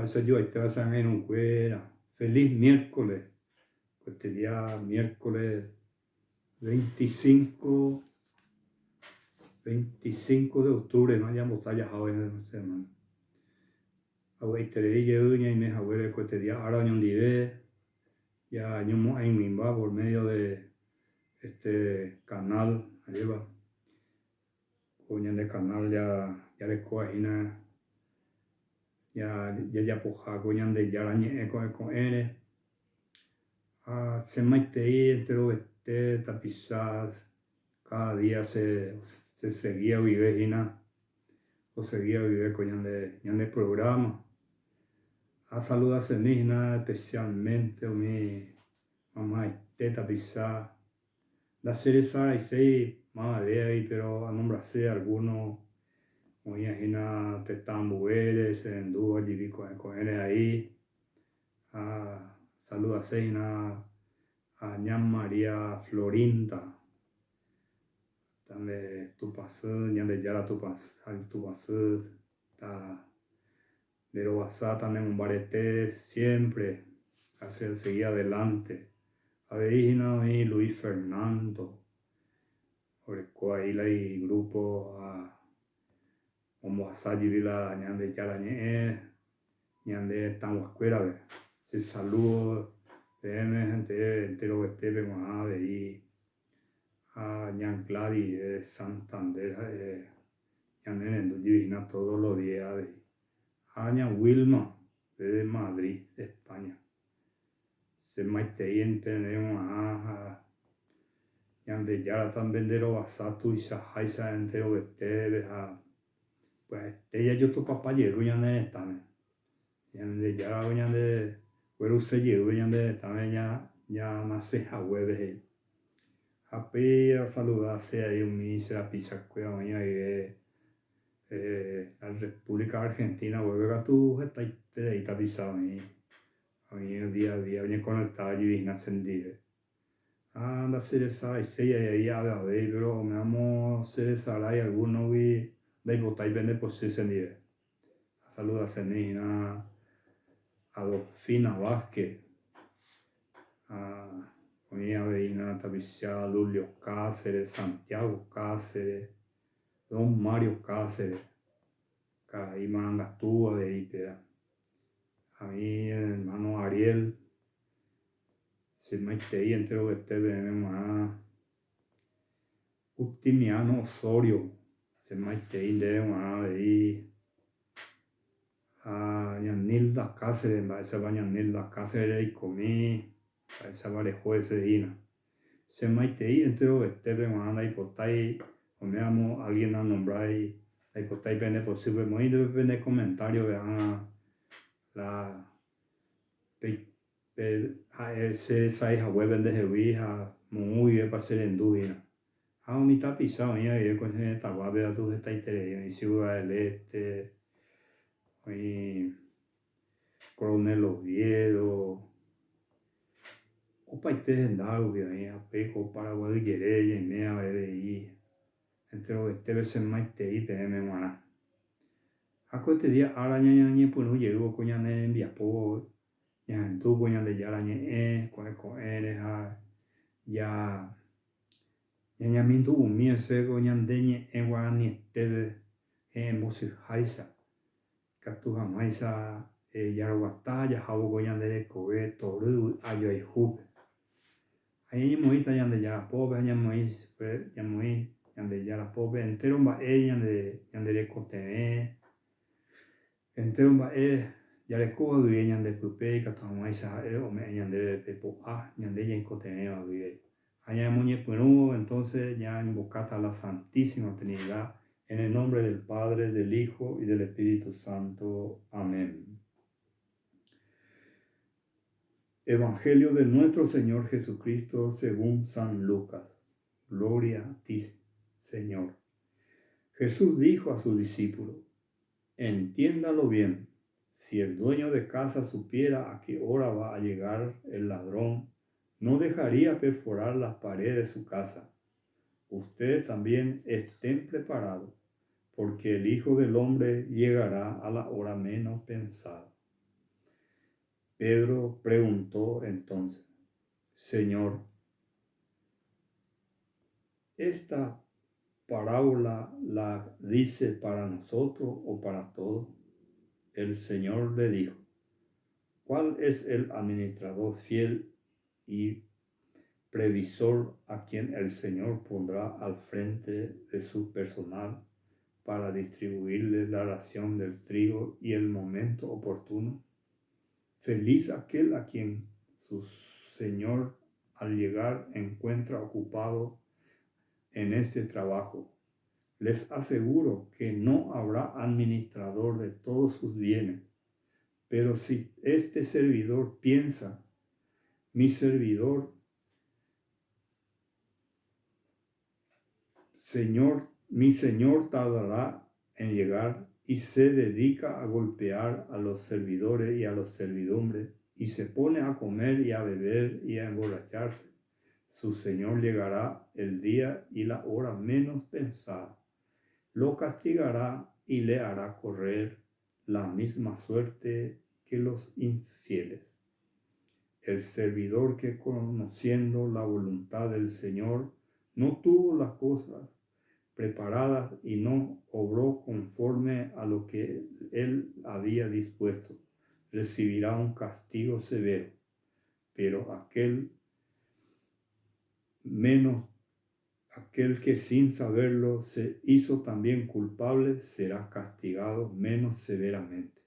Mba'éicha joaitéva che angirũkuéra. Feliz miércoles. Este día miércoles 25, 25 de octubre no jambota jahávo ñane semana. Avy'aiterei jey ñaime haguére ko este día ára oñondive ya ñomo'ãiguimba por medio de este canal ajépa. Ko ñande canal jarekóva hína jajapoha ko Ñandejára ñe'ẽ ko'ẽ ko'ẽre. Ha che maitei enterovete tapicha cada día che cheseguía guive hína, oseguía guive ko ñande ñande programa. Asaludasemi hína especialmente umi mamaite tapicha Ndacheresaraiséi mavavéagui péro anombrase algúno oĩva hína tetã ambuére che rendúva jepi ko'ẽ ko'ẽre ai ha saludase hína a ña María Florinda tande Tupãsy Ñandejára Tupãsy ta Nde rovasáta ne mombarete siempre ha segi adelante. Avei hína oĩ Luis Fernando, oreko ahí la igrupo ha ombohasa jepi la Ñandejára ñe'ẽ ñande retãguakuérape. Che saludo peẽme hente enterovetépe g̃uarã avei ha ña Gladys de Santander ha'e ñane rendu jepi hína todos los días avei. Ha ña Wilma de Madrid, España. Che maitei entende g̃uarã ha Ñandejára tambenderovasa tuichaháicha enterovetépe ha pya'ete jajotopapa jey ñane retãme. Ñandejára ñande gueruse jeyve ñane retãme ñanase haguépe he'i. Ha péi asaludase avei umi che rapichakuéra oĩva guive La República Argentina guépe katu hetaiterei tapicha oĩ, oĩ día a día oñeconectava jepi hína chendive. Ha ndacheresaraiséi avei avei péro oiméramo cheresarái algúnogui ndaipotái pende pochy chendive. Asaludasemi hína Adolfina Vázquez ha oĩ avei hína tapicha Lulio Cáceres, Santiago Cáceres, Don Mario Cáceres, karai marangatu avei péva. Oĩ hermano Ariel, che maitei enterovete peẽme g̃uarã. Utimiano Osorio, che maitei ndéve g̃uarã avei. Ha ña Nilda Cáceres, mba'éichapa ña Nilda Cáceres reikomi, mba'éichapa reho hese hína. Che maitei enterovetépe g̃uarã ndaipotái oiméramo álgien nanombrái, ndaipotái pende pochy pemoĩ ndéve pene komentáriope ág̃a la pe ha'e che resay hague pendehegui ha moõ guivépa che rendu hína. Ha umi tapicha oĩva guive ko che retãguápe katu hetaiterei oĩ Ciudad del Este, oĩ Coronel Oviedo, opaite henda rupi oĩ ha upéi ko Paraguay jere ñaime avei enterovetépe che maitei peẽme g̃uarã. Ha koetedía ára ñañepyrũ jeývo ko ñane rembiapo ñahendu ko Ñandejára ñe'ẽ ko'ẽ ko'ẽre ha ja ñañamindu'umi hese ko ñande ñe'ẽ guaranietépe he'ẽmbochyháicha Ikatu hag̃uáicha jaroguata jahávo ko ñande rekove tory vy'a joayhúpe. Ha ñañemoĩta Ñandejára pópe ha ñamoĩ chupe, ñamoĩ Ñandejára pópe entéro mba'e ñande ñande rekotevẽ, entéro mba'e jarekóva guive ñande pype ikatu hag̃uáicha ha'e ome'ẽ ñandéve pe po'a ñande ñaikotevẽva guive. Ha ñamoñepyrũvo entonces ñainvokáta la Santísima Trinidad en el nombre del Padre, del Hijo y del Espíritu Santo. Amén. Evangelio de nuestro Señor Jesucristo según San Lucas. Gloria a ti, Señor. Jesús dijo a sus discípulos, Entiéndalo bien, si el dueño de casa supiera a qué hora va a llegar el ladrón, no dejaría perforar las paredes de su casa. Ustedes también estén preparados, porque el Hijo del Hombre llegará a la hora menos pensada. Pedro preguntó entonces, Señor, ¿esta parábola la dice para nosotros o para todos? El Señor le dijo, ¿cuál es el administrador fiel y previsor a quien el Señor pondrá al frente de su personal para distribuirle la ración del trigo y el momento oportuno? Feliz aquel a quien su Señor al llegar encuentra ocupado en este trabajo. Les aseguro que no habrá administrador de todos sus bienes. Pero si este servidor piensa, mi servidor, Señor, mi Señor tardará en llegar y se dedica a golpear a los servidores y a los servidumbres y se pone a comer y a beber y a emborracharse, su Señor llegará el día y la hora menos pensada, lo castigará y le hará correr la misma suerte que los infieles. El servidor que conociendo la voluntad del Señor no tuvo las cosas preparadas y no obró conforme a lo que él había dispuesto, recibirá un castigo severo. Pero aquel menos aquel que sin saberlo se hizo también culpable será castigado menos severamente.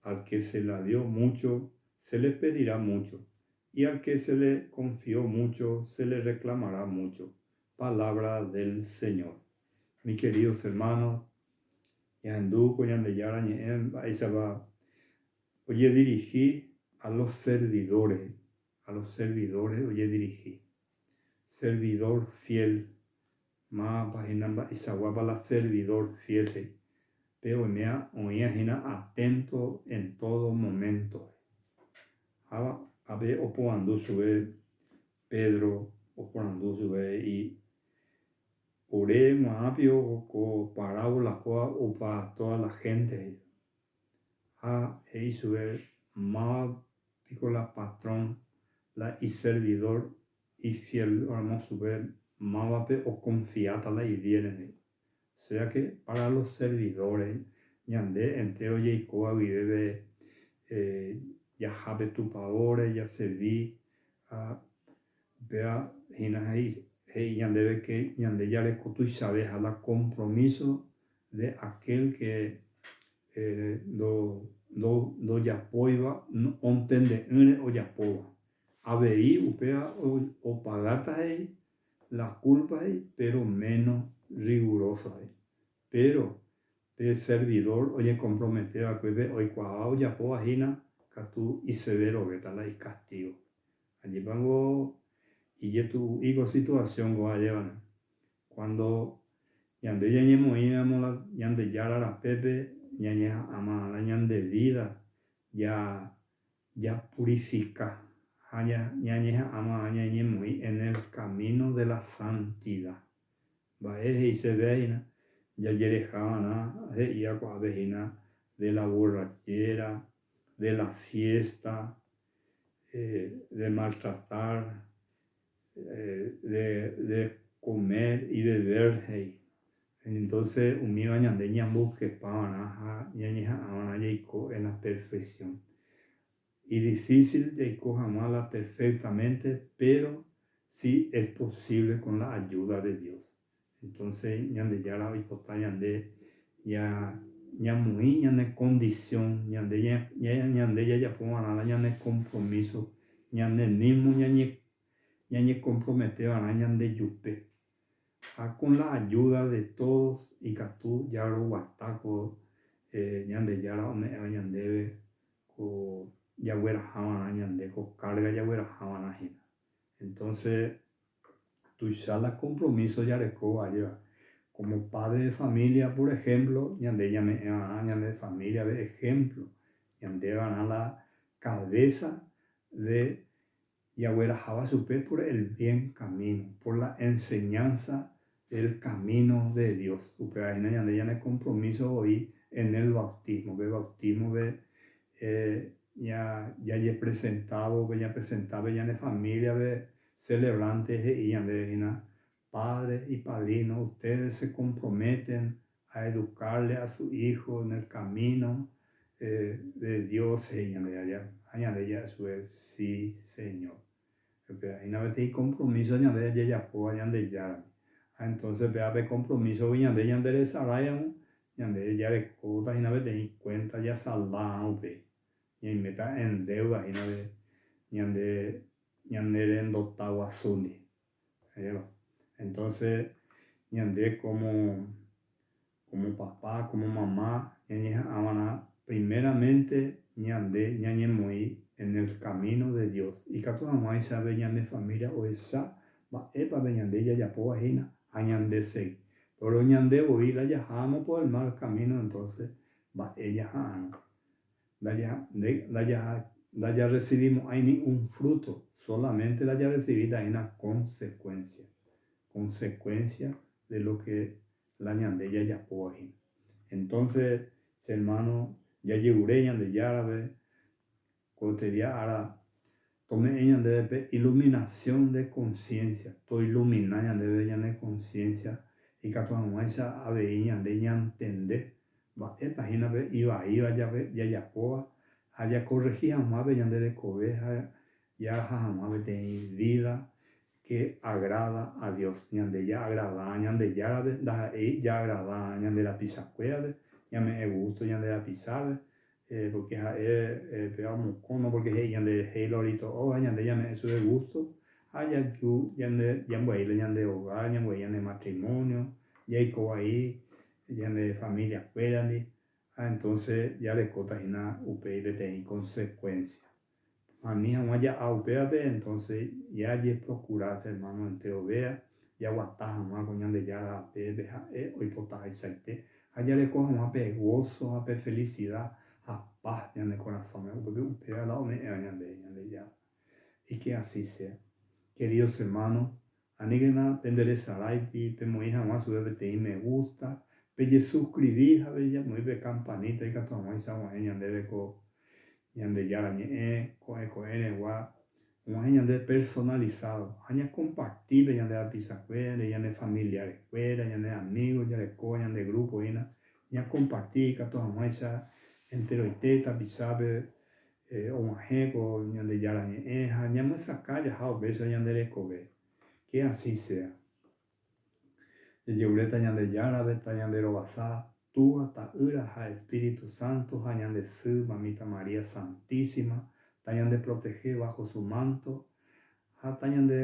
Al que se la dio mucho, se le pedirá mucho, y al que se le confió mucho, se le reclamará mucho. Palabra del Señor. Mis queridos hermanos, ñahendu ko Ñandejára ñe'ẽ mba'éichapa ojedirihi a los servidores, a los servidores ojedirihi. Servidor fiel, mávapa hína mba'eichaguápa la servidor fiel he'i. Pe oiméva oĩva hína atento en todo momento. Ha ápe oporandu chupe Pedro, oporandu chupe he'i, Ore g̃uarã pio ko parábola kóva opa toda la gente he'i. Ha he'i chupe, Máva piko la patrón, la iservidor ifiel ramo chupe, mávape okonfiáta la ibienes he'i. Osea que para los servidores, ñande entero jaikóva guive pe jaha pe tupaóre, jaservi, ha upéva hína he'i ñandéve que ñande jareko tuichaveha la compromiso de aquel que ndojapóiva ontende'ỹre ojapóva. Avei upéva opagáta he'i la kúlpa he'i péro méno riguróso he'i. Péro pe servidór oñekompromete va'ekuépe oikuaáva ojapóva hína katu iseverovéta la ikastígo. Ajépango ijetu'u'i ko situasión kóva ajévane. Cuando ñande ñañemoĩramo la Ñandejára rapépe ñañeha'ãma la ñande vida ja japurifica ha ñañeha'ãma ñañemoĩ en el camino de la santidad. Mba'e he'iseve hína jajerejava'erã he'íva ko'ápe hína de la borrachera, de la fiesta, de maltratar, de comer y beber he'i. Entonces umíva ñande ñamboykepava'erã ha ñañeha'ãva'erã jaiko en la perfección. Idifícil jaiko hag̃ua la perfectamente, pero si es posible con la ayuda de Dios. Entonces Ñandejára oipota ñande ñamoĩ ñane condición, ñande ñande jajapova'erã la ñane compromiso, ñande mismo ñañecomprometeva'erã ñandejupe. Ha con la ayuda de todos ikatu jaroguata ko Ñandejára ome'ẽva ñandéve ko jaguerahava'erã ñande ko carga jaguerahava'erã hína. Entonces tuicha la compromiso jarekóva ajéva. Como padre de familia, por ejemplo, ñande ñame'ẽva'erã ñande familia-pe ejemplo, ñandeva'erã la cabeza de jagueraháva chupe por el bien camino, por la enseñanza del camino de Dios. Upéva hína ñande ñane compromiso voi en el bautismo, pe bautismo-pe. Jajepresentávo, ñapresentápe ñane familia-pe, celebrante he'i ñandéve hína, Padres y padrinos, ustedes se comprometen a educarle a su hijo en el camino de Dios he'i ñande ha ñande ja'e chupe, Sí, Señor. Upéva hína peteĩ compromiso ñande jajapóva Ñandejárandi. Ha entonces péva pe compromiso-gui ñande ñanderesaráiramo, ñande jarekóta hína peteĩ cuenta jasaldáva upéi. Ñaiméta en deuda hína ñande ñane rendota guasúndi. Entonces ñande como como papá, como mamá, ñañeha'ãva'erã primeramente ñande ñañemoĩ en el camino de Dios. Ikatu hag̃uáicha ñane familia ohecha mba'épa pe ñande jajapóva hína ha ñandesegi. Pero ñande voi la jahámo por el mal camino, entonces mba'e jaha'arõ. Ndajarecibimo'ãi ni un fruto, solamente la jarecibíta hína consecuencia. Consecuencia de lo que la ñande jajapóva hína. Entonces, che hermano, jajerure Ñandejárape koteria ára tome'ẽ ñandéve pe iluminación de conciencia, toilumina ñandéve ñane conciencia ikatu hag̃uáicha avei ñande ñantende mba'épa hína pe ivaíva jajapóva ha jacorregi hag̃ua pe ñande rekove ha jaha hag̃ua peteĩ vida que agrada a Dios. Ñande jaagrada Ñandejárape, ndaha'éi jaagrada ñande rapichakuérape, ñame'ẽ gusto ñande rapichápe, porque ha'e péva omokõ, no porque he'i ñande he'i lorito óga, ñande ñame'ẽ chupe gusto ha jaju ñande jambyai ñande hogar, ñambyai ñane matrimonio, jaiko vai ñane familia-kuérandi, ha entonces jarekóta hína upéi peteĩ consecuencia. Ani hag̃ua ja'a upévape, entonces jajeprocura, hermano, enterovéa, jaguata hag̃ua ko Ñandejára rapépe ha'e oipotaháichaite ha jareko hag̃ua pe gozo ha pe felicidad ha paz ñane korasõme, upépe upéva la ome'ẽva ñande Ñandejára. Y que así sea. Queridos hermanos, aníkena penderesaráiti pemoĩ hag̃ua chupe peteĩ me gusta, pejesuscribí ha pejamoĩ pe campanita ikatu hag̃uáicha og̃uahẽ ñandéve ko Ñandejára ñe'ẽ ko'ẽ ko'ẽregua og̃uahẽ ñande personalizado ha ñacomparti pe ñande rapichakuéra, ñane familiares-kuéra, ñane amigos jarekóva ñande grupo hína, ñacomparti ikatu hag̃uáicha enteroite tapichápe og̃uahẽ ko Ñandejára ñe'ẽ ha ñamyesakã jaha upéicha ñande rekove. Que así sea. Jajeruréta Ñandejárape tañanderovasa Túva, Ta'ýra ha Espíritu Santo ha ñande sy, Mamita María Santísima, tañandeprotege bajo su manto ha tañande.